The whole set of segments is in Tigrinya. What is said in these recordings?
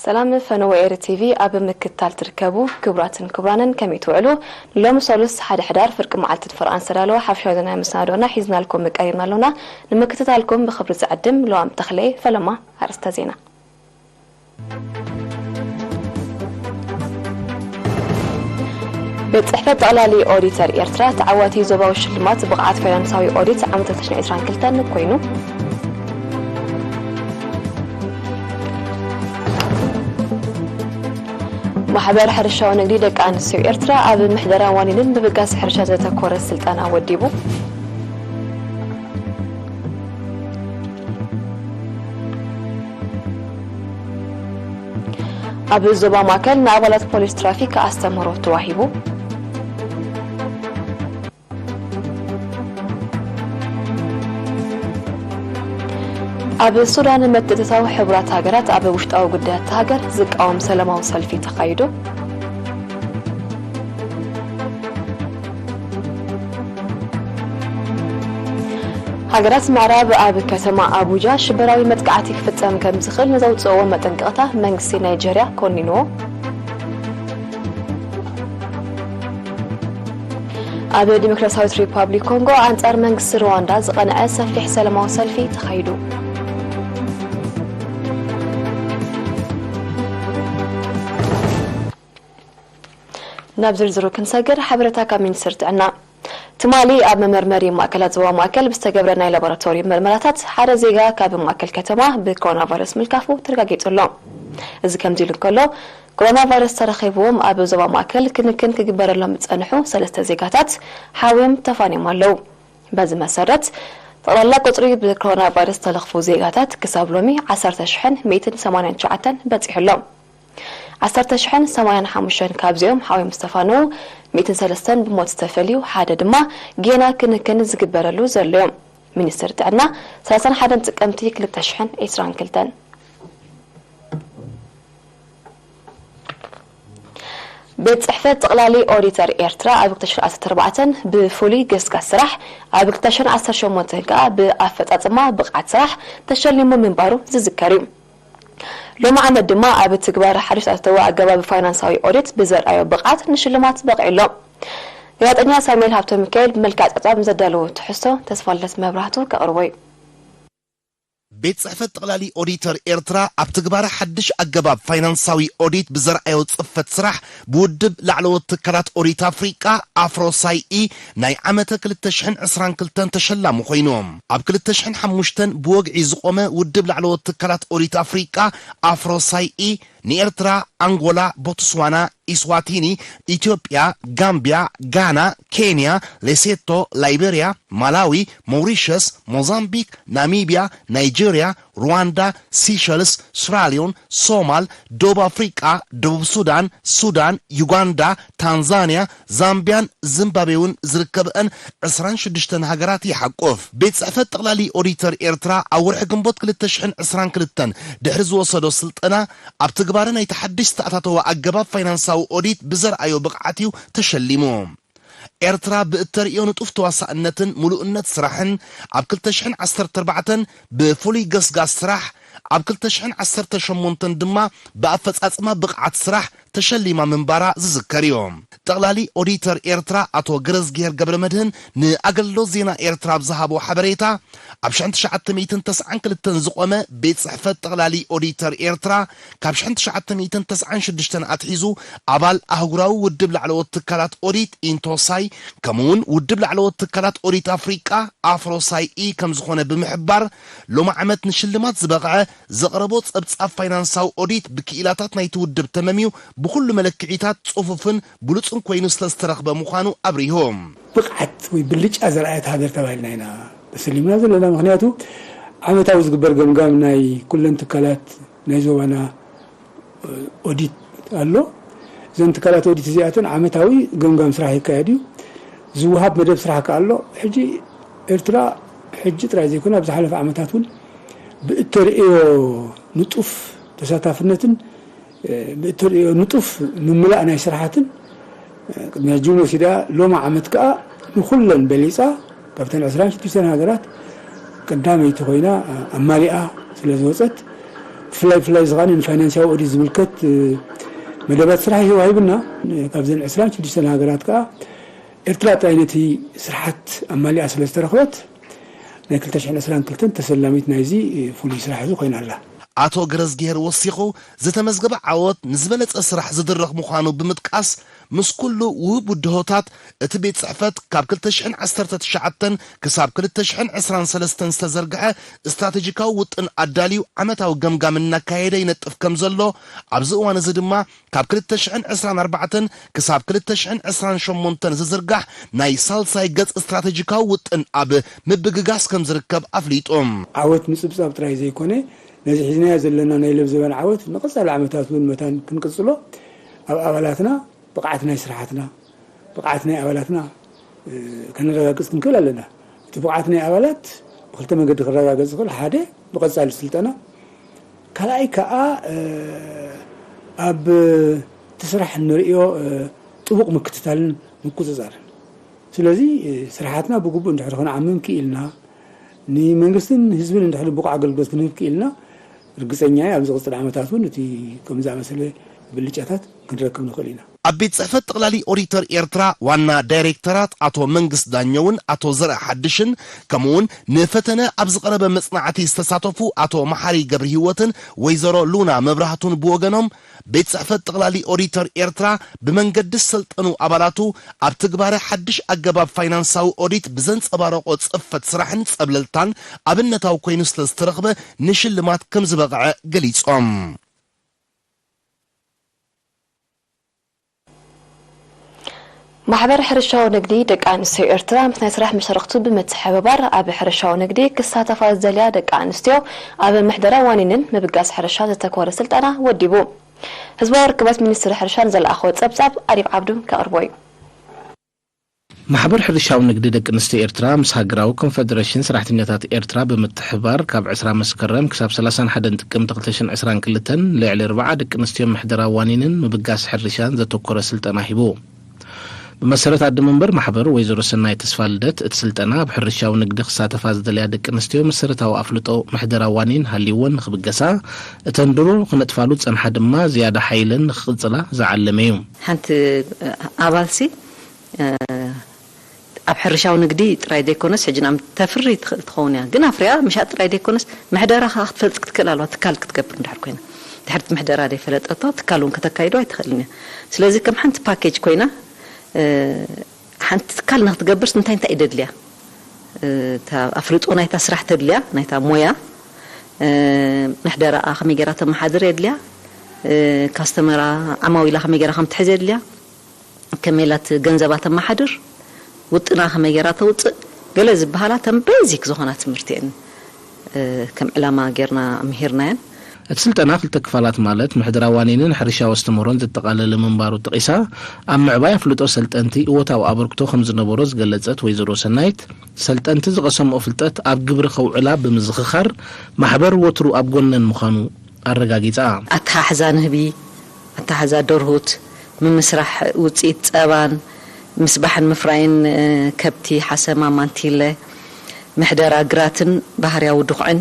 ሰላም ፈነወ ኤሪ ቲቪ ኣብ ምክትታል ትርከቡ ክቡራትን ክቡራንን ከመይ ትውዕሉ? ሎሚ ሰሉስ ሓደ ሕዳር ፍርቂ መዓልቲ ንፈርቓን ዝተዳለወ ሓፈሻዊ ዜና መሰናዶና ሒዝናልኩም ቀሪብና ኣሎና። ንምክትታልኩም ብኽብሪ ዝዕድም ለዋም ተኽለ። ፈለማ ኣርእስተ ዜና። ቤት ጽሕፈት ጠቕላሊ ኦዲተር ኤርትራ ተዓዋቲ ዞባዊ ሽልማት ብቕዓት ፋይናንሳዊ ኦዲት ዓመት ክልተ ሽሕን ዕስራን ክልተን ኮይኑ። ማሕበር ሕርሻዊ ንግዲ ደቂ ኣንስትዮ ኤርትራ ኣብ ምሕደራ ዋኒንን ምብጋስ ሕርሻ ዘተኮረ ስልጠና ወዲቡ። ኣብ ዞባ ማእከል ንኣባላት ፖሊስ ትራፊክ ኣስተምህሮ ተዋሂቡ። ኣብ ሱዳን ምትእትታው ሕቡራት ሃገራት ኣብ ውሽጣዊ ጉዳያት እታ ሃገር ዝቃወም ሰላማዊ ሰልፊ ተኻይዱ። ሃገራት ምዕራብ ኣብ ከተማ ኣቡጃ ሽበራዊ መጥቃዕቲ ክፍጸም ከም ዝኽእል ንዘውጽእዎ መጠንቀቕታ መንግስቲ ናይጀርያ ኮኒንዎ። ኣብ ዲሞክራሲያዊት ሪፓብሊክ ኮንጎ ኣንጻር መንግስቲ ሩዋንዳ ዝቐንዐ ሰፊሕ ሰላማዊ ሰልፊ ተኻይዱ። ናብ ዝርዝሩ ክንሰግር፣ ሓበሬታ ካብ ሚኒስትሪ ጥዕና። ትማሊ ኣብ መመርመሪ ማእከላት ዞባ ማእከል ብዝተገብረ ናይ ላቦራቶሪ መርመራታት ሓደ ዜጋ ካብ ማእከል ከተማ ብኮሮና ቫይረስ ምልካፉ ተረጋጊጹ ኣሎ። እዚ ከምዚ ኢሉ እንከሎ፣ ኮሮና ቫይረስ ተረኺብዎም ኣብ ዞባ ማእከል ክንክን ክግበረሎም ዝጸንሑ ሰለስተ ዜጋታት ሓውዮም ተፋንዮም ኣለዉ። በዚ መሰረት፣ ጠቕላላ ቁጽሪ ብኮሮና ቫይረስ ዝተለኽፉ ዜጋታት ክሳብ ሎሚ ዓሰርተ ሽሕን ሚእትን ሰማንያን ትሽዓተን በጺሑ ኣሎ። ዓሰርተ ሽሕን ሰማንያን ሓሙሽተን ካብዚኦም ሓውዮም ዝተፋነዉ፣ ሚእትን ሰለስተን ብሞት ዝተፈልዩ፣ ሓደ ድማ ጌና ክንክን ዝግበረሉ ዘሎ እዮም። ሚኒስትሪ ጥዕና፣ ሰላሳን ሓደን ጥቅምቲ ክልተ ሽሕን ዕስራን ክልተን። ቤት ጽሕፈት ጠቕላሊ ኦዲተር ኤርትራ ኣብ ክልተ ሽሕን ዓሰርተ ኣርባዕተን ብፍሉይ ገስጋስ ስራሕ፣ ኣብ ክልተ ሽሕን ዓሰርተ ሸሞንተን ከኣ ብኣፈጻጽማ ብቕዓት ስራሕ ተሸሊሙ ምንባሩ ዝዝከር እዩ። ሎሚ ዓመት ድማ ኣብ ትግባረ ሓድሽ ዝተኣተወ ኣገባብ ፋይናንሳዊ ኦዲት ብዘርኣዮ ብቕዓት ንሽልማት በቒዑ ኣሎ። ጋዜጠኛ ሳሙኤል ሃብተሚካኤል ብመልክዕ ጸብጻብ ንዘዳለዎ ትሕዝቶ ተስፋልደት መብራህቱ ከቕርቦ እዩ። ቤት ጽሕፈት ጠቕላሊ ኦዲተር ኤርትራ ኣብ ትግባረ ሓድሽ ኣገባብ ፋይናንሳዊ ኦዲት ብዘርኣዮ ጽፈት ስራሕ ብውድብ ላዕለዎት ትካላት ኦዲት ኣፍሪቃ ኣፍሮሳይኢ ናይ ዓመተ ክልተ ሽሕን ዕስራን ክልተን ተሸላሚ ኮይኑ። ኣብ ክልተ ሽሕን ሓሙሽተን ብወግዒ ዝቖመ ውድብ ላዕለዎት ትካላት ኦዲት ኣፍሪቃ ኣፍሮሳይኢ ንኤርትራ፣ ኣንጎላ፣ ቦትስዋና፣ ኢስዋቲኒ፣ ኢትዮጵያ፣ ጋምቢያ፣ ጋና፣ ኬንያ፣ ሌሴቶ፣ ላይቤርያ፣ ማላዊ፣ ሞሪሸስ፣ ሞዛምቢክ፣ ናሚብያ፣ ናይጄርያ፣ ሩዋንዳ፣ ሲሸልስ፣ ስራሊዮን፣ ሶማል፣ ደቡብ ኣፍሪቃ፣ ደቡብ ሱዳን፣ ሱዳን፣ ዩጋንዳ፣ ታንዛንያ፣ ዛምቢያን ዚምባብዌ እውን ዝርከበአን ዕስራን ሽዱሽተን ሃገራት ይሓቁፍ። ቤት ጽሕፈት ጠቕላሊ ኦዲተር ኤርትራ ኣብ ወርሒ ግንቦት ክልተ ሽሕን ዕስራን ክልተን ድሕሪ ዝወሰዶ ስልጠና፣ ኣብ ትግባረ ናይቲ ሓድሽ ዝተኣታተወ ኣገባብ ፋይናንሳዊ ኦዲት ብዘርኣዮ ብቕዓት እዩ ተሸሊሙ። ኤርትራ ብእተርእዮ ንጡፍ ተዋሳእነትን ምሉእነት ስራሕን ኣብ ክልተ ሽሕን ዓሰርተ ኣርባዕተን ብፍሉይ ገስጋስ ስራሕ፣ ኣብ ክልተ ሽሕን ዓሰርተ ሸሞንተን ድማ ብኣፈጻጽማ ብቕዓት ስራሕ ተሸሊማ ምንባራ ዝዝከር እዩ። ጠቕላሊ ኦዲተር ኤርትራ ኣቶ ገረዝግሄር ገብረመድህን ንኣገልግሎት ዜና ኤርትራ ኣብ ዝሃቦ ሓበሬታ፣ ኣብ ሽሕን ትሽዓተ ሚእትን ተስዓን ክልተን ዝቖመ ቤት ጽሕፈት ጠቕላሊ ኦዲተር ኤርትራ፣ ካብ ሽሕን ትሽዓተ ሚእትን ተስዓን ሽዱሽተን ኣትሒዙ ኣባል ኣህጉራዊ ውድብ ላዕለዎት ትካላት ኦዲት ኢንቶሳይ፣ ከምኡውን ውድብ ላዕለዎት ትካላት ኦዲት ኣፍሪቃ ኣፍሮሳይኢ ከም ዝኾነ ብምሕባር፣ ሎሚ ዓመት ንሽልማት ዝበቕዐ ዘቕረቦ ጸብጻብ ፋይናንሳዊ ኦዲት ብክኢላታት ናይቲ ውድብ ተመምዩ ብኹሉ መለክዒታት ጽፉፍን ብሉጽን ኮይኑ ስለ ዝተረኽበ ምዃኑ ኣብሪሁ። ብቕዓት ወይ ብልጫ ዘርኣየት ሃገር ተባሂልና ኢና ተሰሊምና ዘለና። ምኽንያቱ ዓመታዊ ዝግበር ገምጋም ናይ ኩለን ትካላት ናይ ዞባና ኦዲት ኣሎ። እዘን ትካላት ኦዲት እዚኣተን ዓመታዊ ገምጋም ስራሕ ይካየድ እዩ። ዝወሃብ መደብ ስራሕ ከኣ ኣሎ። ሕጂ ኤርትራ ሕጂ ጥራይ ዘይኮነ ኣብ ዝሓለፈ ዓመታት እውን ብእተርእዮ ንጡፍ ተሳታፍነትን ብእተርእዮ ንጡፍ ምምላእ ናይ ስራሓትን ቅድሚ ሕጂ እውን ወሲዳ ሎሚ ዓመት ከኣ ንኹለን በሊጻ ካብተን ዕስራን ሽዱሽተን ሃገራት ቀዳመይቲ ኮይና ኣማሊኣ ስለ ዝወጸት ብፍላይ ብፍላይ እዚ ከዓ ንፋይናንሳዊ ኦዲት ዝምልከት መደባት ስራሕ ይህብ ሂብና። ካብዘን ዕስራን ሽዱሽተን ሃገራት ከዓ ኤርትራ ጥራይ ነቲ ስርሓት ኣማሊኣ ስለ ዝተረኽበት ናይ ክልተ ሽሕን ዕስራን ክልተን ተሰላሚት ናይዚ ፍሉይ ስራሕ እዚ ኮይና ኣላ። ኣቶ ገረዝግሄር ወሲኹ፣ ዝተመዝገበ ዓወት ንዝበለጸ ስራሕ ዝድርኽ ምዃኑ ብምጥቃስ፣ ምስ ኩሉ ውህብ ብድሆታት፣ እቲ ቤት ጽሕፈት ካብ ክልተ ሽሕን ዓሰርተ ትሽዓተን ክሳብ ክልተ ሽሕን ዕስራን ሰለስተን ዝተዘርግሐ ስትራተጂካዊ ውጥን ኣዳልዩ ዓመታዊ ገምጋም እናካየደ ይነጥፍ ከም ዘሎ፣ ኣብዚ እዋን እዚ ድማ ካብ ክልተ ሽሕን ዕስራን ኣርባዕተን ክሳብ ክልተ ሽሕን ዕስራን ሸሞንተን ዝዝርጋሕ ናይ ሳልሳይ ገጽ ስትራተጂካዊ ውጥን ኣብ ምብግጋስ ከም ዝርከብ ኣፍሊጡ። ዓወት ምጽብጻብ ጥራይ ዘይኮነ፣ ነዚ ሒዝናዮ ዘለና ናይ ለብዘበን ዓወት ንቐጻሊ ዓመታት እውን መታን ክንቅጽሎ፣ ኣብ ኣባላትና ብቕዓት ናይ ስራሓትና፣ ብቕዓት ናይ ኣባላትና ከነረጋግጽ ክንክእል ኣለና። እቲ ብቕዓት ናይ ኣባላት ብክልተ መገዲ ክረጋገጽ ይኽእል። ሓደ ብቐጻሊ ስልጠና፣ ካልኣይ ከኣ ኣብ እቲ ስራሕ እንርእዮ ጥቡቕ ምክትታልን ምቁጽጻርን። ስለዚ ስራሓትና ብግቡእ እንድሕር ክንዓምም ክኢልና፣ ንመንግስትን ህዝብን እንድሕር ብቑዕ ኣገልግሎት ክንህብ ክኢልና፣ ርግጸኛ እየ ኣብ ዝቕጽል ዓመታት እውን እቲ ከም ዝኣመሰለ ብልጫታት ክንረክብ ንኽእል ኢና። ኣብ ቤት ጽሕፈት ጠቕላሊ ኦዲተር ኤርትራ ዋና ዳይሬክተራት ኣቶ መንግስ ዳኘውን ኣቶ ዘርአ ሓድሽን ከምኡውን ንፈተነ ኣብ ዝቐረበ መጽናዕቲ ዝተሳተፉ ኣቶ መሓሪ ገብረህይወትን ወይዘሮ ሉና መብራህቱን ብወገኖም ቤት ጽሕፈት ጠቕላሊ ኦዲተር ኤርትራ ብመንገዲ ዝሰልጠኑ ኣባላቱ ኣብ ትግባረ ሓድሽ ኣገባብ ፋይናንሳዊ ኦዲት ብዘንጸባረቖ ጽፈት ስራሕን ጸብለልታን ኣብነታዊ ኮይኑ ስለ ዝተረኽበ ንሽልማት ከም ዝበቕዐ ገሊጾም። ማሕበር ሕርሻዊ ንግዲ ደቂ ኣንስትዮ ኤርትራ ምስ ናይ ስራሕ መሻርኽቱ ብምትሕብባር ኣብ ሕርሻዊ ንግዲ ክሳተፋ ዝደልያ ደቂ ኣንስትዮ ኣብ ምሕደራ ዋኒንን ምብጋስ ሕርሻ ዘተኮረ ስልጠና ወዲቡ። ህዝባዊ ርክባት ሚኒስትሪ ሕርሻ ንዘለኣኸዎ ጸብጻብ ኣሪብ ዓብዱ ከቕርቦ እዩ። ማሕበር ሕርሻዊ ንግዲ ደቂ ኣንስትዮ ኤርትራ ምስ ሃገራዊ ኮንፈደረሽን ሰራሕተኛታት ኤርትራ ብምትሕብባር ካብ ዕስራ መስከረም ክሳብ ሰላሳን ሓደን ጥቅምቲ ክልተ ሽሕን ዕስራን ክልተን ልዕሊ ኣርብዓ ደቂ ኣንስትዮ ምሕደራ ዋኒንን ምብጋስ ሕርሻን ዘተኮረ ስልጠና ሂቡ። ብመሰረት ኣደ መንበር ማሕበር ወይዘሮ ሰናይ ተስፋልደት እቲ ስልጠና ኣብ ሕርሻዊ ንግዲ ክሳተፋ ዝደልያ ደቂ ኣንስትዮ መሰረታዊ ኣፍልጦ ምሕደራ ዋኒን ሃልይወን ንክብገሳ እተን ድሮ ክነጥፋሉ ዝጸንሓ ድማ ዝያዳ ሓይለን ንክቕጽላ ዝዓለመ እዩ። ሓንቲ ኣባልሲ ኣብ ሕርሻዊ ንግዲ ጥራይ ዘይኮነስ ሕጂ ንኣብነት ተፍሪ ትኽእል ትኸውን እያ፣ ግን ኣፍርያ ምሻጥ ጥራይ ዘይኮነስ ምሕደራ ከዓ ክትፈልጥ ክትክእል ኣለዋ። ትካል ክትገብር እንድሕር ኮይና ድሕርቲ ምሕደራ ዘይፈለጠቶ ትካል እውን ከተካይዶ ኣይትኽእልን እያ። ስለዚ ከም ሓንቲ ፓኬጅ ኮይና ሓንቲ ትካል ንክትገብርስ እንታይ እንታይ እዩ ደድልያ? ኣፍልጦ ናይታ ስራሕ ተድልያ፣ ናይታ ሞያ፣ ምሕደራኣ ከመይ ገይራ ተመሓድር የድልያ፣ ካስተመራ ዓማዊላ ከመይ ገይራ ከምትሕዝ የድልያ፣ ከመይ ኢላ እቲ ገንዘባ ተመሓድር፣ ውጥና ከመይ ገይራ ተውፅእ፣ ገለ ዝበሃላ ተን ቤዚክ ዝኾና ትምህርቲ እየን ከም ዕላማ ገይርና ምሂርናየን። እቲ ስልጠና ክልተ ክፋላት ማለት ምሕደራ ዋኒንን ሕርሻዊ ኣስተምህሮን ዘጠቓለለ ምንባሩ ጠቒሳ፣ ኣብ ምዕባይ ኣፍልጦ ሰልጠንቲ እወታዊ ኣበርክቶ ከምዝነበሮ ዝገለጸት ወይዘሮ ሰናይት፣ ሰልጠንቲ ዝቐሰምኦ ፍልጠት ኣብ ግብሪ ከውዕላ ብምዝኽኻር፣ ማሕበር ወትሩ ኣብ ጎነን ምዃኑ ኣረጋጊጻ። ኣተሓሕዛ ንህቢ፣ ኣተሓሕዛ ደርሁት፣ ምምስራሕ ውፅኢት ፀባን ምስባሕን ምፍራይን ከብቲ፣ ሓሰማ፣ ማንቲለ፣ ምሕደራ ግራትን ባህርያዊ ድኹዕን፣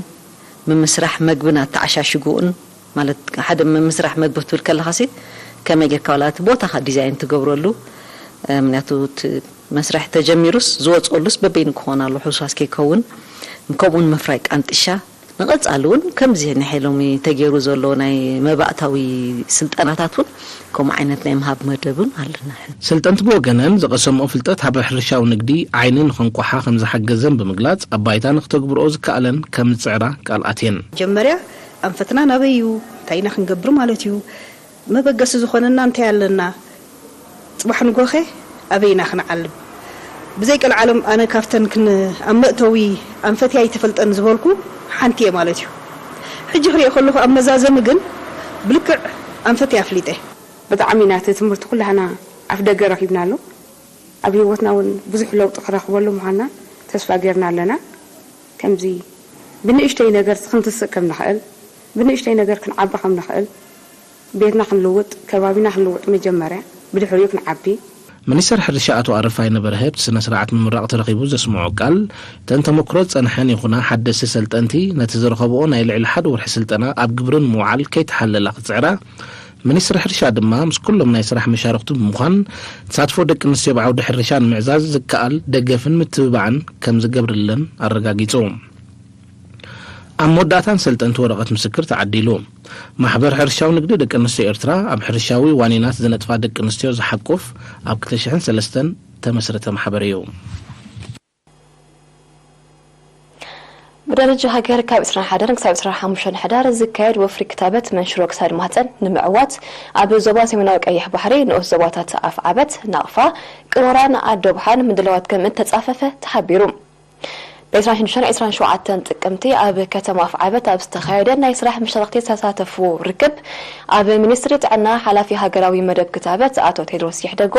ምምስራሕ መግብን ኣተዓሻሽጉኡን፣ ማለት ሓደ ምምስራሕ መግቢ ክትብል ከለኻሲ ከመይ ጌርካ ዋላ እቲ ቦታኻ ዲዛይን ትገብረሉ፣ ምክንያቱ እቲ መስርሕ ተጀሚሩስ ዝወፀሉስ በበይኑ ክኾን ኣሎ፣ ሕውስዋስ ከይከውን፣ ከምኡውን ምፍራይ ቃንጥሻ፣ ንቐፃሊ እውን ከምዚ ንሐ ሎሚ ተገይሩ ዘሎ ናይ መባእታዊ ስልጠናታት እውን ከምኡ ዓይነት ናይ ምሃብ መደብ እውን ኣለና። ሰልጠንቲ ብወገነን ዝቐሰምኦ ፍልጠት ኣብ ሕርሻዊ ንግዲ ዓይኒ ንኸንቋሓ ከምዝሓገዘን ብምግላፅ ኣብ ባይታ ንክተግብርኦ ዝከኣለን ከምዝፅዕራ ቃል ኣትየን። መጀመርያ ኣንፈትና ናበይ እዩ? እንታይ ኢና ክንገብር ማለት እዩ? መበገሲ ዝኾነና እንታይ ኣለና? ፅባሕ ንጎኸ ኣበይ ኢና ክንዓልብ? ብዘይ ቀልዓለም ኣነ ካብተን ክን ኣብ መእተዊ ኣንፈትያ ኣይተፈልጠን ዝበልኩ ሓንቲ እየ ማለት እዩ። ሕጂ ክሪኦ ከለኹ ኣብ መዛዘሚ ግን ብልክዕ ኣንፈትያ ኣፍሊጠ። ብጣዕሚ ኢና እቲ ትምህርቲ ኩላህና ኣፍ ደገ ረኺብናሉ። ኣብ ህይወትና እውን ብዙሕ ለውጢ ክረኽበሉ ምዃንና ተስፋ ጌርና ኣለና። ከምዚ ብንእሽተይ ነገር ክንትስእ ከም ንኽእል፣ ብንእሽተይ ነገር ክንዓቢ ከም ንኽእል፣ ቤትና ክንልውጥ፣ ከባቢና ክንልውጥ መጀመርያ፣ ብድሕሪኡ ክንዓቢ። ሚኒስተር ሕርሻ ኣቶ ኣረፋይነ በርሀ ኣብቲ ስነ ስርዓት ምምራቕ ተረኺቡ ዘስምዖ ቃል፣ እተን ተመክሮ ዝጸንሐን ይኹና ሓደስቲ ሰልጠንቲ ነቲ ዝረኸብኦ ናይ ልዕሊ ሓደ ወርሒ ስልጠና ኣብ ግብሪ ንምውዓል ከይተሓለላ ክጽዕራ፣ ሚኒስትሪ ሕርሻ ድማ ምስ ኩሎም ናይ ስራሕ መሻርኽቱ ብምዃን ተሳትፎ ደቂ ኣንስትዮ ኣብ ዓውዲ ሕርሻ ንምዕዛዝ ዝከኣል ደገፍን ምትብባዕን ከም ዝገብርለን ኣረጋጊጹ። ኣብ መወዳእታ ንሰልጠንቲ ወረቐት ምስክር ተዓዲሉ። ማሕበር ሕርሻዊ ንግዲ ደቂ ኣንስትዮ ኤርትራ ኣብ ሕርሻዊ ዋኒናት ዝነጥፋ ደቂ ኣንስትዮ ዝሓቁፍ ኣብ ክልተ ሽሕን ሰለስተን ተመስረተ ማሕበር እዩ። ብደረጃ ሃገር ካብ ዕስራን ሓደን ክሳብ ዕስራን ሓሙሽተን ሕዳር ዝካየድ ወፍሪ ክታበት መንሽሮ ክሳድ ማህፀን ንምዕዋት ኣብ ዞባ ሰሜናዊ ቀይሕ ባሕሪ ንኡስ ዞባታት ኣፍዓበት፣ ናቕፋ፣ ቅሮራን ኣዶብሓን ምድላዋት ከም እተጻፈፈ ተሓቢሩ። ብ ዕስራን ሽዱሽተን ዕስራን ሸውዓተን ጥቅምቲ ኣብ ከተማ ኣፍዓበት ኣብ ዝተኻየደ ናይ ስራሕ መሻርኽቲ ዝተሳተፉ ርክብ፣ ኣብ ሚኒስትሪ ጥዕና ሓላፊ ሃገራዊ መደብ ክታበት ኣቶ ቴድሮስ ይሕደጎ፣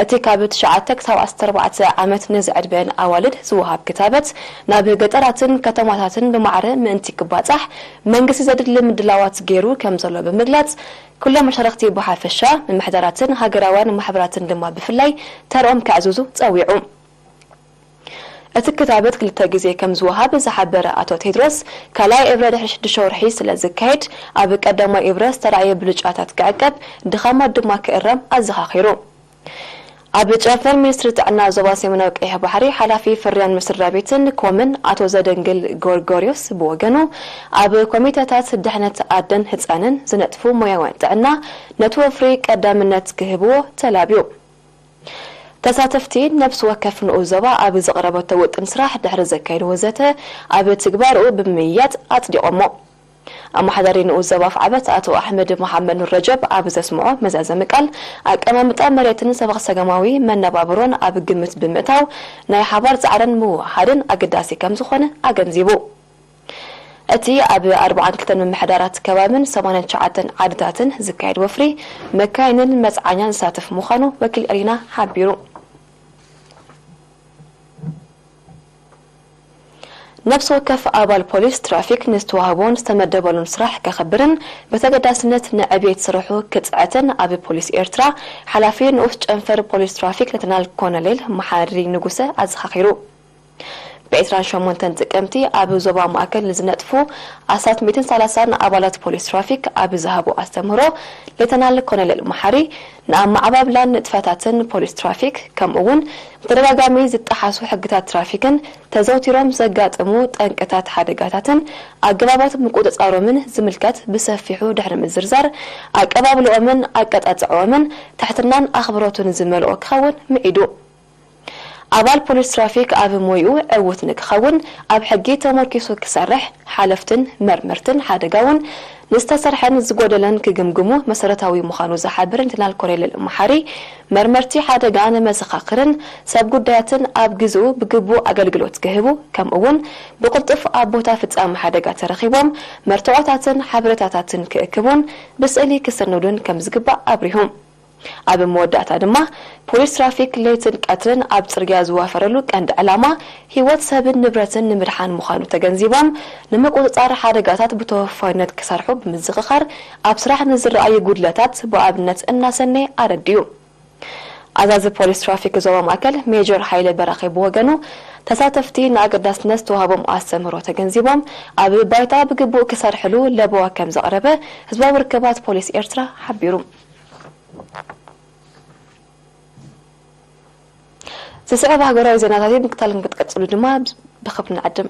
እቲ ካብ ትሽዓተ ክሳብ ዓሰርተ ኣርባዕተ ዓመት ንዝዕድመን ኣዋልድ ዝወሃብ ክታበት ናብ ገጠራትን ከተማታትን ብማዕረ ምእንቲ ክባጻሕ መንግስቲ ዘድሊ ምድላዋት ገይሩ ከም ዘሎ ብምግላጽ፣ ኩሎም መሻርኽቲ ብሓፈሻ፣ ምምሕዳራትን ሃገራውያን ማሕበራትን ድማ ብፍላይ ተርኦም ከዕዝዙ ጸዊዑ። እቲ ክታበት ክልተ ግዜ ከም ዝወሃብ ዝሓበረ ኣቶ ቴድሮስ፣ ካልኣይ እብረ ድሕሪ ሽዱሽተ ወርሒ ስለ ዝካየድ፣ ኣብ ቀዳማይ እብረ ዝተራእየ ብልጫታት ክዕቀብ፣ ድኻማት ድማ ክእረም ኣዘኻኺሩ። ኣብ ጨንፈር ሚኒስትሪ ጥዕና ዞባ ሰሜናዊ ቀይሕ ባሕሪ ሓላፊ ፍርያን ምስድራ ቤትን ኮምን ኣቶ ዘደንግል ጎርጎርዮስ ብወገኑ፣ ኣብ ኮሚተታት ድሕነት ኣደን ህጻንን ዝነጥፉ ሞያውያን ጥዕና ነቲ ወፍሪ ቀዳምነት ክህብዎ ተላብዩ። ተሳተፍቲ ነብሲ ወከፍ ንኡስ ዞባ ኣብ ዘቕረበቶ ውጥን ስራሕ ድሕሪ ዘካየድዎ ዘተ ኣብ ትግባርኡ ብምምይያጥ ኣጽዲቖሞ። ኣመሓዳሪ ንኡስ ዞባ ኣፍዓበት ኣቶ ኣሕመድ መሓመድ ኑር ረጀብ ኣብ ዘስምዖ መዛዘሚ ቃል፣ ኣቀማምጣ መሬትን ሰበኽሰገማዊ መነባብሮን ኣብ ግምት ብምእታው ናይ ሓባር ጻዕርን ምውህሃድን ኣገዳሲ ከም ዝኾነ ኣገንዚቡ። እቲ ኣብ ኣርባዓን ክልተን ምምሕዳራት ከባብን ሰማንያን ትሽዓተን ዓድታትን ዝካየድ ወፍሪ መካይንን መጽዓኛን ዝሳተፍ ምዃኑ ወኪል ኤሪና ሓቢሩ። ነፍሲ ወከፍ ኣባል ፖሊስ ትራፊክ ንዝተዋህቦን ዝተመደበሉን ስራሕ ከኽብርን ብተገዳስነት ንዕብየት ስርሑ ክጽዕትን ኣብ ፖሊስ ኤርትራ ሓላፊ ንኡስ ጨንፈር ፖሊስ ትራፊክ ሌተናል ኮሎኔል መሓሪ ንጉሰ ኣዘኻኺሩ። ብ ዕስራን ሸሞንተን ጥቅምቲ ኣብ ዞባ ማእከል ንዝነጥፉ ኣስታት ሚእትን ሰላሳን ኣባላት ፖሊስ ትራፊክ ኣብ ዝሃቦ ኣስተምህሮ፣ ሌተናል ኮሎኔል መሓሪ ንኣመዓባብላን ንጥፈታትን ፖሊስ ትራፊክ፣ ከምኡ እውን ብተደጋጋሚ ዝጠሓሱ ሕግታት ትራፊክን ተዘውቲሮም ዘጋጥሙ ጠንቅታት ሓደጋታትን ኣገባባት ምቁጽጻሮምን ዝምልከት ብሰፊሑ ድሕሪ ምዝርዛር፣ ኣቀባብልኦምን ኣቀጻጽዕኦምን ትሕትናን ኣኽብሮትን ዝመልኦ ክኸውን ምዒዱ። ኣባል ፖሊስ ትራፊክ ኣብ ሞይኡ ዕዉት ንክኸውን ኣብ ሕጊ ተመርኪሱ ክሰርሕ፣ ሓለፍትን መርመርትን ሓደጋ እውን ንዝተሰርሐን ዝጎደለን ክግምግሙ መሰረታዊ ምዃኑ ዝሓብር ሌተናል ኮሎኔል መሓሪ፣ መርመርቲ ሓደጋ ንመዘኻኽርን ሰብ ጉዳያትን ኣብ ግዜኡ ብግቡእ ኣገልግሎት ክህቡ፣ ከምኡ እውን ብቕልጡፍ ኣብ ቦታ ፍጻመ ሓደጋ ተረኺቦም መርትዖታትን ሓበሬታታትን ክእክቡን ብስእሊ ክሰነዱን ከም ዝግባእ ኣብሪሁ። ኣብ መወዳእታ ድማ፣ ፖሊስ ትራፊክ ለይትን ቀትርን ኣብ ጽርግያ ዝዋፈረሉ ቀንዲ ዕላማ ህይወት ሰብን ንብረትን ንምድሓን ምዃኑ ተገንዚቦም፣ ንምቁጽጻር ሓደጋታት ብተወፋይነት ክሰርሑ ብምዝኽኻር፣ ኣብ ስራሕ ንዝረኣዩ ጉድለታት ብኣብነት እናሰነየ ኣረዲኡ። ኣዛዚ ፖሊስ ትራፊክ ዞባ ማእከል ሜጀር ሃይለ በራኺ ብወገኑ፣ ተሳተፍቲ ንኣገዳስነት ዝተዋህቦም ኣስተምህሮ ተገንዚቦም፣ ኣብ ባይታ ብግቡእ ክሰርሕሉ ለበዋ ከም ዘቕረበ ህዝባዊ ርክባት ፖሊስ ኤርትራ ሓቢሩ። ዝስዕብ ሃገራዊ ዜናታት ምክታል ክትቀጽሉ ድማ ብኽብሪ ንዕድም።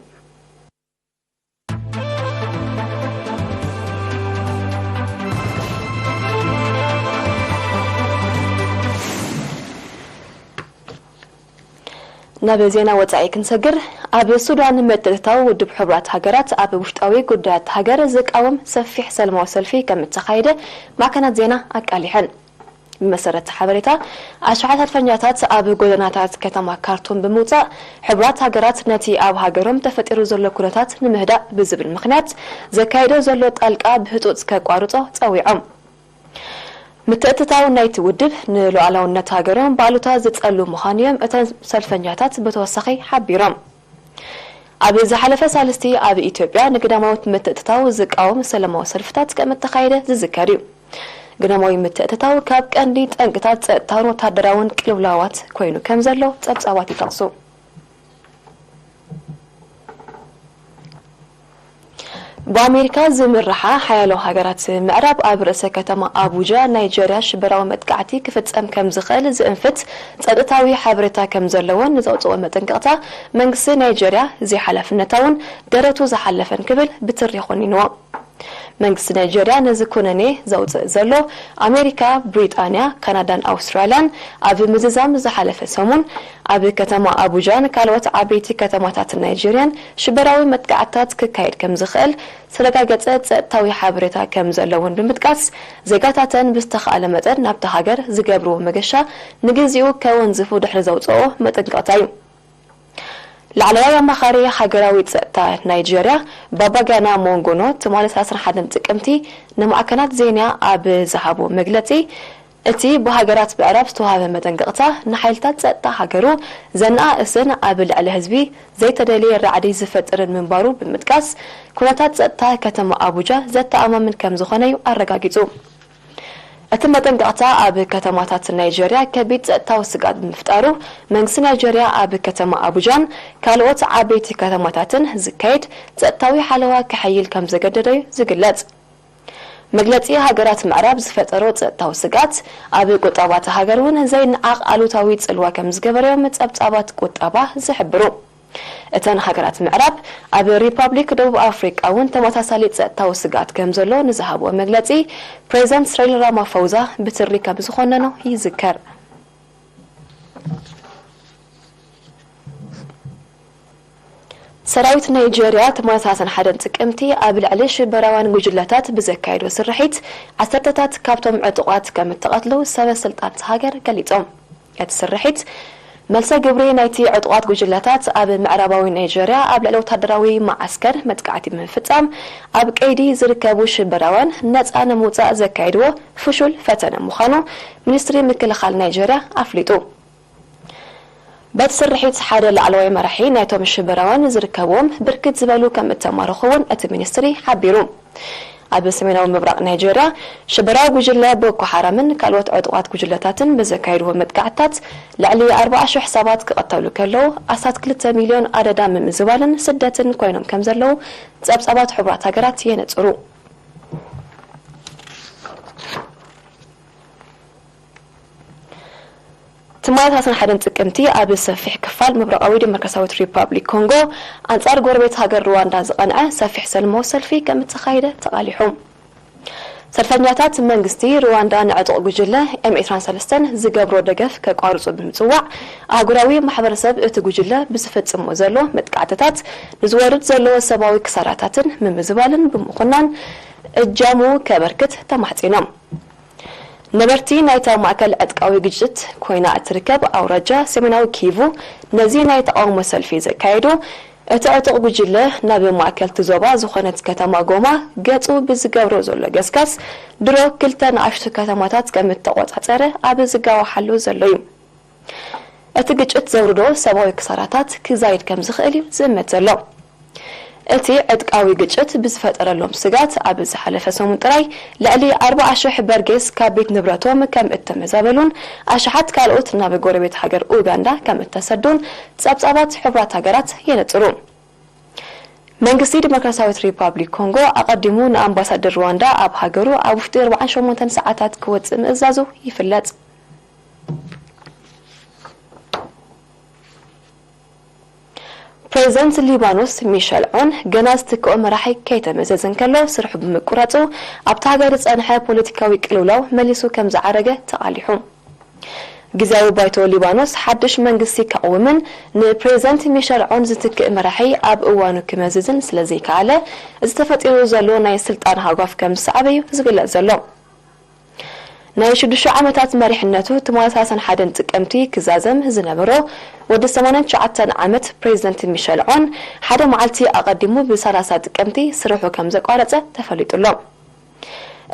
ናብ ዜና ወጻኢ ክንሰግር፣ ኣብ ሱዳን ምትእትታው ውድብ ሕቡራት ሃገራት ኣብ ውሽጣዊ ጉዳያት ሃገር ዝቃወም ሰፊሕ ሰላማዊ ሰልፊ ከም እተኻየደ ማዕከናት ዜና ኣቃሊሐን። ብመሰረት ሓበሬታ፣ ኣሽሓት ሰልፈኛታት ኣብ ጎደናታት ከተማ ካርቱም ብምውጻእ፣ ሕቡራት ሃገራት ነቲ ኣብ ሃገሮም ተፈጢሩ ዘሎ ኩነታት ንምህዳእ ብዝብል ምኽንያት ዘካየዶ ዘሎ ጣልቃ ብህጹጽ ከቋርጾ ጸዊዖም። ምትእትታው ናይቲ ውድብ ንሉዓላውነት ሃገሮም ብኣሉታ ዝጸሉ ምዃኑ እዮም እተን ሰልፈኛታት ብተወሳኺ ሓቢሮም። ኣብ ዝሓለፈ ሳልስቲ ኣብ ኢትዮጵያ ንግዳማዊ ምትእትታው ዝቃወም ሰላማዊ ሰልፍታት ከም እተኻየደ ዝዝከር እዩ። ግዳማዊ ምትእትታው ካብ ቀንዲ ጠንቅታት ጸጥታን ወታደራውን ቅልውላዋት ኮይኑ ከም ዘሎ ጸብጻባት ይጠቕሱ። ብኣሜሪካ ዝምርሓ ሓያሎ ሃገራት ምዕራብ ኣብ ርእሰ ከተማ ኣቡጃ ናይጀርያ ሽበራዊ መጥቃዕቲ ክፍጸም ከም ዝኽእል ዝእንፍት ጸጥታዊ ሓበሬታ ከም ዘለወን ንዘውጽኦ መጠንቀቕታ መንግስቲ ናይጀርያ ዘይሓላፍነታውን ደረቱ ዝሓለፈን ክብል ብትሪ ኮኒንዎ። መንግስቲ ናይጀርያ ነዚ ኩነኔ ዘውፅእ ዘሎ ኣሜሪካ፣ ብሪጣንያ፣ ካናዳን ኣውስትራልያን ኣብ ምዝዛም ዝሓለፈ ሰሙን ኣብ ከተማ ኣቡጃን ካልኦት ዓበይቲ ከተማታት ናይጀርያን ሽበራዊ መጥቃዕትታት ክካየድ ከም ዝኽእል ዝተረጋገጸ ጸጥታዊ ሓበሬታ ከም ዘለውን ብምጥቃስ ዜጋታተን ብዝተኻእለ መጠን ናብታ ሃገር ዝገብርዎ መገሻ ንግዚኡ ከወንዝፉ ድሕሪ ዘውፅኦ መጠንቀቕታ እዩ። ላዕለዋይ ኣማኻሪ ሃገራዊ ጸጥታ ናይጀርያ ባባጋና ሞንጎኖ ትማሊ ሰላሳን ሓደን ጥቅምቲ ንማዕከናት ዜና ኣብ ዝሃቦ መግለጺ፣ እቲ ብሃገራት ምዕራብ ዝተዋህበ መጠንቀቕታ ንሓይልታት ጸጥታ ሃገሩ ዘነኣእስን ኣብ ልዕሊ ህዝቢ ዘይተደልየ ራዕዲ ዝፈጥርን ምንባሩ ብምጥቃስ፣ ኩነታት ጸጥታ ከተማ ኣቡጃ ዘተኣማምን ከም ዝኾነ እዩ ኣረጋጊጹ። እቲ መጠንቀቕታ ኣብ ከተማታት ናይጀርያ ከቢድ ጸጥታዊ ስግኣት ብምፍጣሩ፣ መንግስቲ ናይጀርያ ኣብ ከተማ ኣቡጃን ካልኦት ዓበይቲ ከተማታትን ዝካየድ ጸጥታዊ ሓለዋ ከሐይል ከም ዘገደዶ እዩ ዝግለጽ። መግለጺ ሃገራት ምዕራብ ዝፈጠሮ ጸጥታዊ ስግኣት፣ ኣብ ቁጠባ እታ ሃገር እውን ዘይነዓቕ ኣሉታዊ ጽልዋ ከም ዝገበረዮም ጸብጻባት ቁጠባ ዝሕብሩ። እተን ሃገራት ምዕራብ ኣብ ሪፓብሊክ ደቡብ ኣፍሪቃ እውን ተመሳሳሊ ጸጥታዊ ስግኣት ከም ዘሎ ንዝሃብዎ መግለጺ ፕሬዚደንት ስሪል ራማፎዛ ብትሪ ከም ዝኾነኖ ይዝከር። ሰራዊት ናይጄርያ ትማሊ ሰላሳን ሓደን ጥቅምቲ ኣብ ልዕሊ ሽበራውያን ጉጅለታት ብዘካየዶ ስርሒት ዓሰርተታት ካብቶም ዕጡቓት ከም እተቐትሉ ሰበ ስልጣን እታ ሃገር ገሊጾም። እቲ ስርሒት መልሰ ግብሪ ናይቲ ዕጡቓት ጉጅለታት ኣብ ምዕራባዊ ናይጄርያ ኣብ ልዕሊ ወታደራዊ መዓስከር መጥቃዕቲ ብምፍጻም ኣብ ቀይዲ ዝርከቡ ሽበራውያን ነጻ ንምውጻእ ዘካየድዎ ፍሹል ፈተነ ምዃኑ ሚኒስትሪ ምክልኻል ናይጄርያ ኣፍሊጡ። በቲ ስርሒት ሓደ ላዕለዋይ መራሒ ናይቶም ሽበራውያን ዝርከብዎም ብርክት ዝበሉ ከም እተማረኹ እውን እቲ ሚኒስትሪ ሓቢሩ። ኣብ ሰሜናዊ ምብራቕ ናይጄርያ ሽበራዊ ጉጅለ ቦኮ ሓራምን ካልኦት ዕጡቓት ጉጅለታትን ብዘካየድዎ መጥቃዕትታት ልዕሊ ኣርባዓ ሽሕ ሰባት ክቐተሉ ከለዉ ኣስታት ክልተ ሚልዮን ኣደዳ ምምዝባልን ስደትን ኮይኖም ከም ዘለዉ ጸብጻባት ሕቡራት ሃገራት የነጽሩ። ትማሊ ሰላሳን ሓደን ጥቅምቲ ኣብ ሰፊሕ ክፋል ምብራቓዊ ዲሞክራሲያዊት ሪፓብሊክ ኮንጎ ኣንጻር ጎረቤት ሃገር ሩዋንዳ ዝቐንዐ ሰፊሕ ሰልማዊ ሰልፊ ከም እተኻየደ ተቓሊሑ። ሰልፈኛታት መንግስቲ ሩዋንዳ ንዕጡቕ ጉጅለ ኤም ዕስራን ሰለስተን ዝገብሮ ደገፍ ከቋርጹ ብምጽዋዕ፣ ኣህጉራዊ ማሕበረሰብ እቲ ጉጅለ ብዝፍጽሞ ዘሎ መጥቃዕትታት ንዝወርድ ዘሎ ሰብኣዊ ክሳራታትን ምምዝባልን ብምኹናን እጃሙ ከበርክት ተማሕጺኖም። ነበርቲ ናይታ ማእከል ዕጥቃዊ ግጭት ኮይና እትርከብ ኣውራጃ ሰሜናዊ ኪቩ ነዚ ናይ ተቓውሞ ሰልፊ ዘካየዱ፣ እቲ ዕጡቕ ጉጅለ ናብ ማእከልቲ ዞባ ዝኾነት ከተማ ጎማ ገጹ ብዝገብሮ ዘሎ ገስጋስ ድሮ ክልተ ንኣሽቱ ከተማታት ከም እተቖጻጸረ ኣብ ዝጋወሓሉ ዘሎ እዩ። እቲ ግጭት ዘውርዶ ሰብኣዊ ክሳራታት ክዛይድ ከም ዝኽእል እዩ ዝእመት ዘሎ። እቲ ዕጥቃዊ ግጭት ብዝፈጠረሎም ስጋት ኣብ ዝሓለፈ ሰሙን ጥራይ ልዕሊ ኣርባዓ ሽሕ በርጌስ ካብ ቤት ንብረቶም ከም እተመዛበሉን ኣሽሓት ካልኦት ናብ ጎረቤት ሃገር ኡጋንዳ ከም እተሰዱን ጸብጻባት ሕቡራት ሃገራት የነጽሩ። መንግስቲ ዲሞክራሲያዊት ሪፓብሊክ ኮንጎ ኣቐዲሙ ንኣምባሳደር ሩዋንዳ ኣብ ሃገሩ ኣብ ውሽጢ ኣርባዓን ሸሞንተን ሰዓታት ክወጽእ ምእዛዙ ይፍለጥ። ፕሬዚደንት ሊባኖስ ሚሸል ዖን ገና ዝትክኦ መራሒ ከይተመዘዘ እንከሎ ስርሑ ብምቁራጹ ኣብታ ሃገር ዝጸንሐ ፖለቲካዊ ቅልውላው መሊሱ ከም ዝዓረገ ተቓሊሑ። ግዝያዊ ባይቶ ሊባኖስ ሓድሽ መንግስቲ ከቕውምን ንፕሬዚደንት ሚሸል ዖን ዝትክእ መራሒ ኣብ እዋኑ ክመዝዝን ስለ ዘይከኣለ፣ እዚ ተፈጢሩ ዘሎ ናይ ስልጣን ሃጓፍ ከም ዝሰዓበ እዩ ዝግለጽ ዘሎ። ናይ ሽዱሽተ ዓመታት መሪሕነቱ ትማሊ ሰላሳን ሓደን ጥቅምቲ ክዛዘም ዝነበሮ ወዲ ሰማንያን ትሽዓተን ዓመት ፕሬዚደንት ሚሸል ዖን፣ ሓደ መዓልቲ ኣቐዲሙ ብሰላሳ ጥቅምቲ ስርሑ ከም ዘቋረጸ ተፈሊጡ ኣሎ።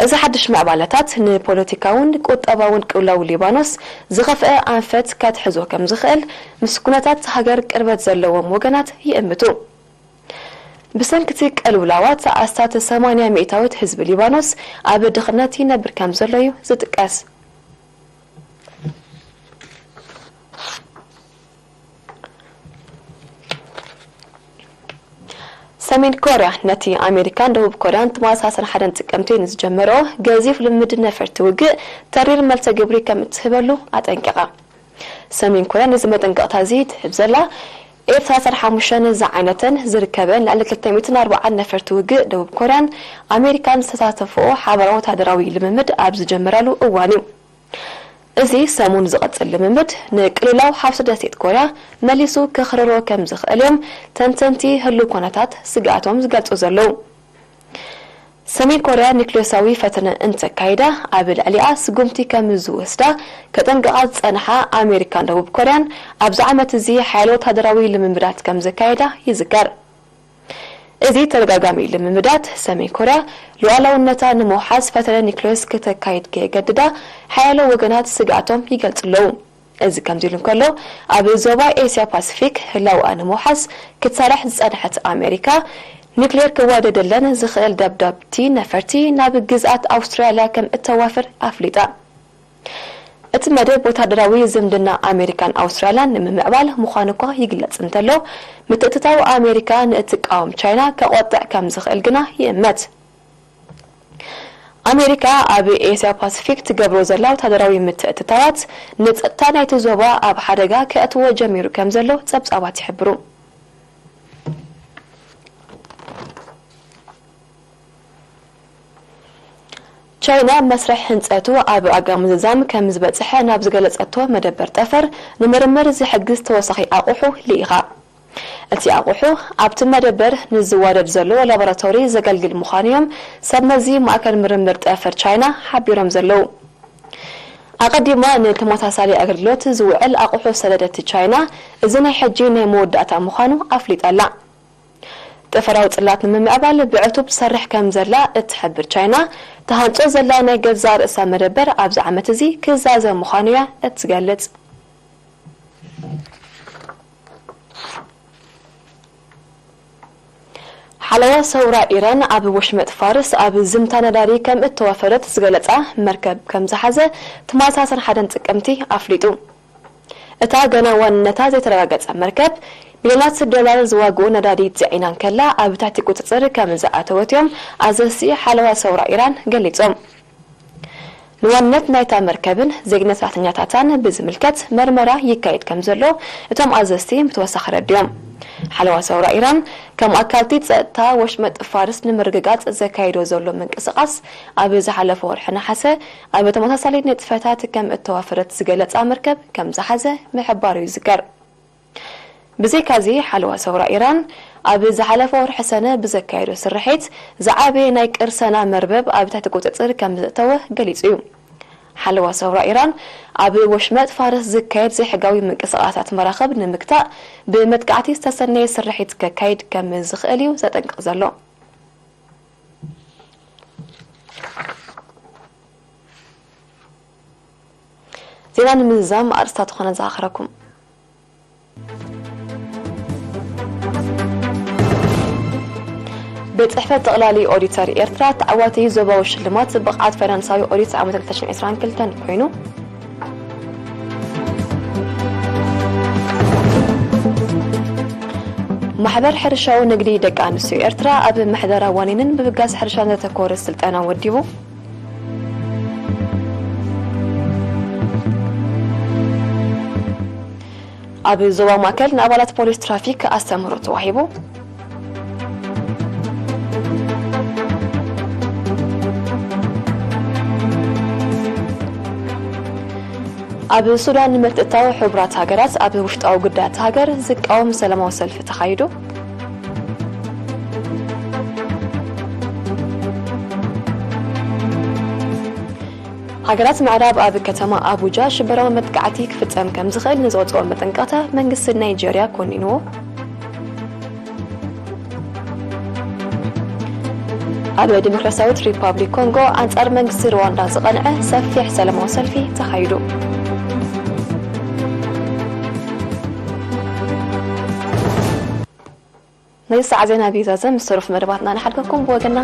እዚ ሓድሽ ምዕባለታት ንፖለቲካውን ቁጠባውን ቅልውላው ሊባኖስ ዝኸፍአ ኣንፈት ከትሕዞ ከም ዝኽእል ምስ ኩነታት ሃገር ቅርበት ዘለዎም ወገናት ይእምቱ። ብሰንክቲ ቅልውላዋት ኣስታት ሰማንያ ሚእታዊት ህዝቢ ሊባኖስ ኣብ ድኽነት ይነብር ከም ዘሎ እዩ ዝጥቀስ። ሰሜን ኮርያ ነቲ ኣሜሪካን ደቡብ ኮርያን ትማሊ ሰላሳን ሓደን ጥቅምቲ ንዝጀመረኦ ገዚፍ ልምምድ ነፈርቲ ውግእ ተሪር መልሰ ግብሪ ከም እትህበሉ ኣጠንቂቓ። ሰሜን ኮርያ ነዚ መጠንቀቕታ እዚ ትህብ ዘላ ኤፍ ሰላሳን ሓሙሽተን ዝዓይነተን ዝርከበን ልዕሊ ክልተ ሚእትን ኣርባዓን ነፈርቲ ውግእ ደቡብ ኮርያን ኣሜሪካን ዝተሳተፍኦ ሓበራዊ ወታደራዊ ልምምድ ኣብ ዝጀመራሉ እዋን እዩ። እዚ ሰሙን ዝቐጽል ልምምድ ንቅልውላው ሓፍቲ ደሴት ኮርያ መሊሱ ከኽርሮ ከም ዝኽእል እዮም ተንተንቲ ህሉው ኩነታት ስግኣቶም ዝገልጹ ዘለዉ። ሰሜን ኮርያ ኒክሌሳዊ ፈተነ እንተካይዳ ኣብ ልዕሊኣ ስጉምቲ ከም ዝወስዳ ከጠንቅቓ ዝጸንሓ ኣሜሪካን ደቡብ ኮርያን ኣብዚ ዓመት እዚ ሓያሎ ወታደራዊ ልምምዳት ከም ዘካየዳ ይዝከር። እዚ ተደጋጋሚ ልምምዳት ሰሜን ኮርያ ሉዓላውነታ ንምውሓስ ፈተነ ኒክሌስ ክተካይድ ከየገድዳ ሓያሎ ወገናት ስግኣቶም ይገልጹ ኣለዉ። እዚ ከምዚ ኢሉ እንከሎ፣ ኣብ ዞባ ኤስያ ፓሲፊክ ህላውኣ ንምውሓስ ክትሰርሕ ዝጸንሐት ኣሜሪካ፣ ኒክሌር ክዋደደለን ዝኽእል ደብዳብቲ ነፈርቲ ናብ ግዝኣት ኣውስትራልያ ከም እተዋፍር ኣፍሊጣ። እቲ መደብ ወታደራዊ ዝምድና ኣሜሪካን ኣውስትራልያን ንምምዕባል ምዃኑ እኳ ይግለጽ እንተሎ፣ ምትእትታው ኣሜሪካ ንእትቃወም ቻይና ከቖጥዕ ከም ዝኽእል ግና ይእመት። ኣሜሪካ ኣብ ኤስያ ፓሲፊክ ትገብሮ ዘላ ወታደራዊ ምትእትታዋት ንጸጥታ ናይቲ ዞባ ኣብ ሓደጋ ከእትዎ ጀሚሩ ከም ዘሎ ጸብጻባት ይሕብሩ። ቻይና መስርሕ ህንጸቱ ኣብ ኣጋ ምዝዛም ከም ዝበጽሐ ናብ ዝገለጸቶ መደበር ጠፈር ንምርምር ዝሕግዝ ተወሳኺ ኣቑሑ ልኢኻ። እቲ ኣቑሑ ኣብቲ መደበር ንዝዋደድ ዘሎ ላቦራቶሪ ዘገልግል ምዃኑ እዮም ሰብ መዚ ማእከል ምርምር ጠፈር ቻይና ሓቢሮም ዘለዉ። ኣቐዲማ ንተመሳሳሊ ኣገልግሎት ዝውዕል ኣቑሑ ዝሰደደት ቻይና፣ እዚ ናይ ሕጂ ናይ መወዳእታ ምዃኑ ኣፍሊጣ ኣላ። ጠፈራዊ ጽላት ንምምዕባል ብዕቱብ ትሰርሕ ከም ዘላ እትሕብር ቻይና፣ ትሃንጾ ዘላ ናይ ገዛእ ርእሳ መደበር ኣብዚ ዓመት እዚ ክዛዘም ምዃኑ እያ እትገልጽ። ሓለዋ ሰውራ ኢራን ኣብ ወሽመጥ ፋርስ ኣብ ዝምታ ነዳዲ ከም እተዋፈረት ዝገለጻ መርከብ ከም ዝሓዘ ትማሊ ሰላሳን ሓደን ጥቅምቲ ኣፍሊጡ። እታ ገና ዋንነታ ዘይተረጋገጸ መርከብ፣ ሚልዮናት ዶላር ዝዋግኡ ነዳዲ ጽዒና እንከላ ኣብ ትሕቲ ቁጽጽር ከም ዝኣተወት እዮም ኣዘዝቲ ሓለዋ ሰውራ ኢራን ገሊጾም። ንዋንነት ናይታ መርከብን ዜግነት ሰራሕተኛታታን ብዝምልከት መርመራ ይካየድ ከም ዘሎ እቶም ኣዘዝቲ ብተወሳኺ ኣረዲኦም። ሓለዋ ሰውራ ኢራን ከም ኣካልቲ ጸጥታ ወሽመጥ ፋርስ ንምርግጋጽ ዘካይዶ ዘሎ ምንቅስቓስ ኣብ ዝሓለፈ ወርሒ ነሓሰ ኣብ ተመሳሳሊ ንጥፈታት ከም እተዋፈረት ዝገለጻ መርከብ ከም ዝሓዘ ምሕባሩ ይዝከር። ብዘይካዚ ሓለዋ ሰውራ ኢራን ኣብ ዝሓለፈ ወርሒ ሰነ ብዘካየዶ ስርሒት ዝዓበየ ናይ ቅርሰና መርበብ ኣብ ትሕቲ ቁጽጽር ከም ዘእተወ ገሊጹ እዩ። ሓለዋ ሰውራ ኢራን ኣብ ወሽመጥ ፋርስ ዝካየድ ዘይሕጋዊ ምንቅስቓሳት መራኽብ ንምግታእ ብመጥቃዕቲ ዝተሰነየ ስርሒት ከካይድ ከም ዝኽእል እዩ ዘጠንቅቕ ዘሎ። ዜና ንምዝዛም ኣርእስታት ዝኾነ ዝኣኽረኩም። ቤት ጽሕፈት ጠቕላሊ ኦዲተር ኤርትራ ተዓዋቲ ዞባዊ ሽልማት ብቕዓት ፋይናንሳዊ ኦዲት ዓመት ክልተ ሽሕን ዕስራን ክልተን ኮይኑ። ማሕበር ሕርሻዊ ንግዲ ደቂ ኣንስትዮ ኤርትራ ኣብ ምሕደራ ዋኒንን ምብጋስ ሕርሻን ዘተኮረ ስልጠና ወዲቡ። ኣብ ዞባ ማእከል ንኣባላት ፖሊስ ትራፊክ ኣስተምህሮ ተዋሂቡ። ኣብ ሱዳን ንምትእትታው ሕቡራት ሃገራት ኣብ ውሽጣዊ ጉዳያት ሃገር ዝቃወም ሰላማዊ ሰልፊ ተኻይዱ። ሃገራት ምዕራብ ኣብ ከተማ ኣቡጃ ሽበራዊ መጥቃዕቲ ክፍጸም ከም ዝኽእል ንዘውጽኦ መጠንቀቕታ መንግስቲ ናይጀርያ ኮኒንዎ። ኣብ ዲሞክራሲያዊት ሪፓብሊክ ኮንጎ ኣንጻር መንግስቲ ሩዋንዳ ዝቐንዐ ሰፊሕ ሰላማዊ ሰልፊ ተኻይዱ። ናይ ሰዓት ዜና ቤዛዘ ምስ ተረፉ መደባትና ንሓልፈኩም። ብወገና